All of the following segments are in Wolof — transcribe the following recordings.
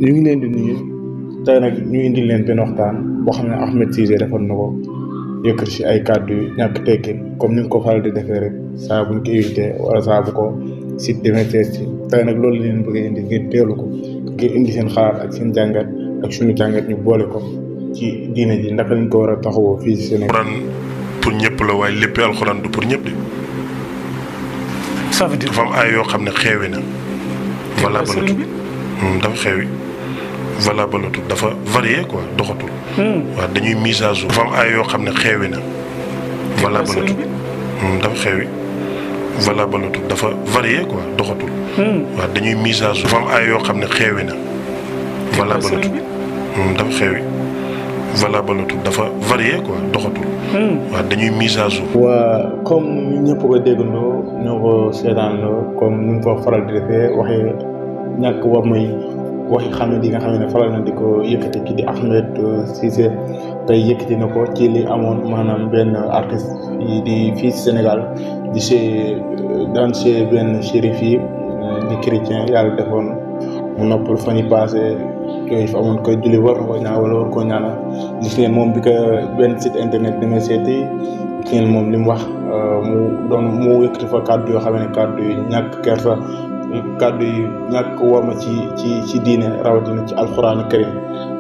ñu ngi leen di nuyu tey nag ñu indi leen benn waxtaan boo xam ne Ahmed Cissé defoon na ko yëkkati si ay kàddu yu ñàkk teggin comme ni nga ko faral di defee rek saa buñ ko invité wala saa bu ko site demee seet si tey nag loolu leen bëgg a indi ngir teelu ko ngir indi seen xalaat ak seen jàngat ak suñu jàngat ñu boole ko ci diine ji ndaka lañ ko war a taxawoo fii si Sénégal. alxuraan pour ñëpp la waaye lépp alxuraan du pour ñëpp de. ça veut dire dafa am ay yoo xam ne xeewi na. voilà ba la tudd dafa xeewi. voilà ba la tudd dafa varié quoi doxatul. waaw dañuy mise à jour. dafa am ay yoo xam ne xeewi na. voilà ba la tudd dafa xeewi. voilà ba la tudd dafa varié quoi doxatul. waaw dañuy mise à jour. dafa am ay yoo xam ne xeewi na. voilà ba la tudd dafa xeewi. voilà ba la tudd dafa varié quoi doxatul. waaw dañuy mise à jour. waa comme ñu ñëpp ko déggandoo ñoo ko seetaanloo comme ni nga ko faral di defee waxi ñàkk war muy waxi xam ne di nga xam ne faral na di ko yëkkati ki di Ahmed Cissé tey yëkkati na ko ci li amoon maanaam benn artiste yi di fii ci Sénégal di daan benn chérif yi di chrétien yàlla defoon mu noppal fan yi passé yooyu fa amoon koy julli war na ko ñaan wala war koo ñaanal gis ngeen moom bi ko benn site internet da ngay seeti gis ngeen moom li mu wax mu yëkkati fa kàddu yoo xam ne kàddu yi ñàkk kersa kàddu yi ñàkk war ma ci diine rawatina ci alxuraan karim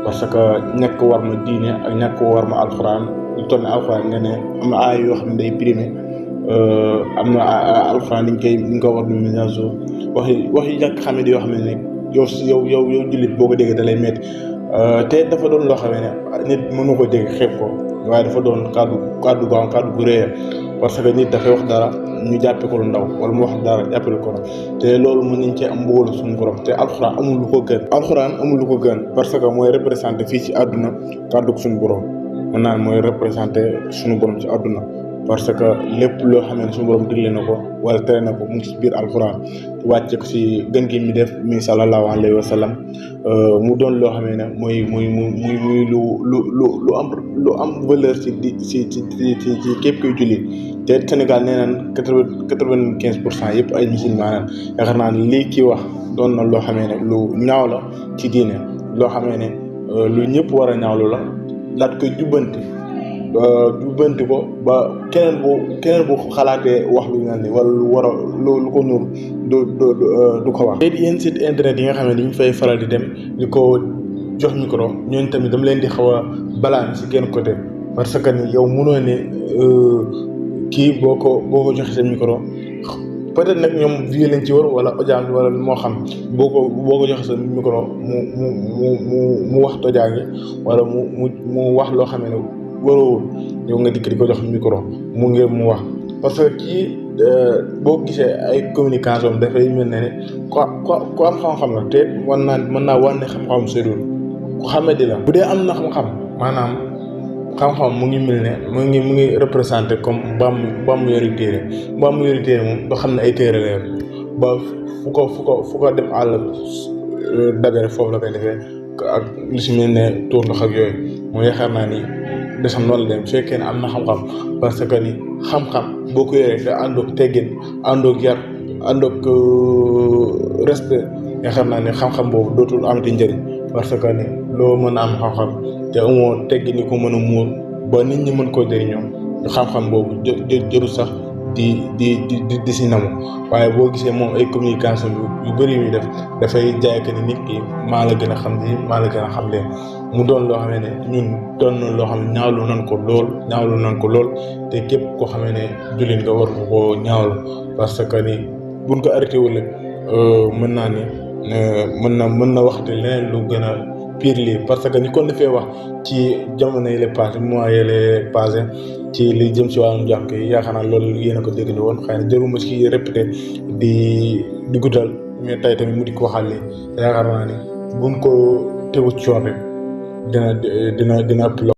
parce que ñàkk war ma diine ak ñàkk war ma alxuraan lu toll ne alxuraan nga ne am na aay yoo xam ne day primé am na alxuraan dañ ko war di mise à jour waxi ñàkk xam ne yoo xam ne yow jullit boo ko déggee da lay métti te dafa doon loo xam ne nit mënu ko dégg xeeb ko waaye dafa doon kàddu gu rëy parce que nit dafay wax dara ñu jàppe ko lu ndaw wala mu wax dara jàppale ko te loolu mën nañ cee am mbugalu suñu borom te alxuraan amul lu ko gën parce que mooy représenté fii ci àdduna kàddu suñu borom mën naa mooy représenté suñu borom ci àdduna parce que lépp loo xam ne suñu borom digle na ko wala tere na ko mu ngi ci biir alxuraan wàcce ko ci gën gi mi def mi sallallahu alayhi wa sallam mu doon loo xam ne muy lu am valeur ci képp kuy julli te Sénégal nee naan 95% yëpp ay musulman yaakaar naa ne lii kii wax doon na loo xam ne lu ñaaw la ci diine loo xam ne lu ñëpp war a ñaawlu la daat koy jubbanti ko ba keneen bu xalaatee wax lu mel ni wala lu war a lu ko nuur du ko wax. léegi yéen site internet yi nga xam ne dañu fay faral di dem di ko jox micro ñooñu tamit dama leen di xaw a balaan si genn côté parce que ni yow mënoo ne kii boo ko joxe sa micro peut-être nag ñoom vie lañ ci war wala audience wala moo xam boo ko joxe sa micro mu wax tojaange wala mu wax loo xam ne waroowul yow nga dikk di ko jox micro mu ngir mu wax parce que kii boo gisee ay communication dafay mel ne ku am xam-xam la te mën naa wan ne xam-xam soriwul ku xamee di la bu dee am na xam-xam maanaam xam-xam mu ngi mel ne mu ngi représenté comme mbaam mu yori téere moom doo xam ne ay téere la yor ba fu ko dem àll dabere foofu la koy defee ak lu si mel ne tuur ndox ak yooyu moo yaakaar naa ni desam noonu la dem fekkee ne am na xam-xam parce que ni xam-xam boo ko yoree te àndoog teggin àndoog yar àndoog respect yaakaar naa ne xam-xam boobu dootul amati njëriñ parce que ni loo mën a am xam-xam te amoo teggin ni ko mën a muur ba nit ñi mën koo jëriñoo xam-xam boobu jëru sax di si namu waaye boo gisee moom ay communication yu bëri yu def dafay jaay que ni nit ki maa la gën a xam ni maa la gën a xam leen mu doon loo xam ne ñun doon na loo xam ne ñaawlu nan ko lool te képp koo xam ne jullit nga war ko koo ñaawlu parce que ni buñ ko arrêté wul mën naa ni mën na waxte leneen lu gën a pire lii parce que ni kon dafay wax ci jamono yi la passé mois yi la passé ci li jëm ci wàllum jànk yi yaakaar naa loolu yéen a ko dégg woon xëy na jaruma ci répété di guddal mais tey tamit mu di ko waxal li yaakaar naa ni buñ ko tegu ci yoon rek dina ëpp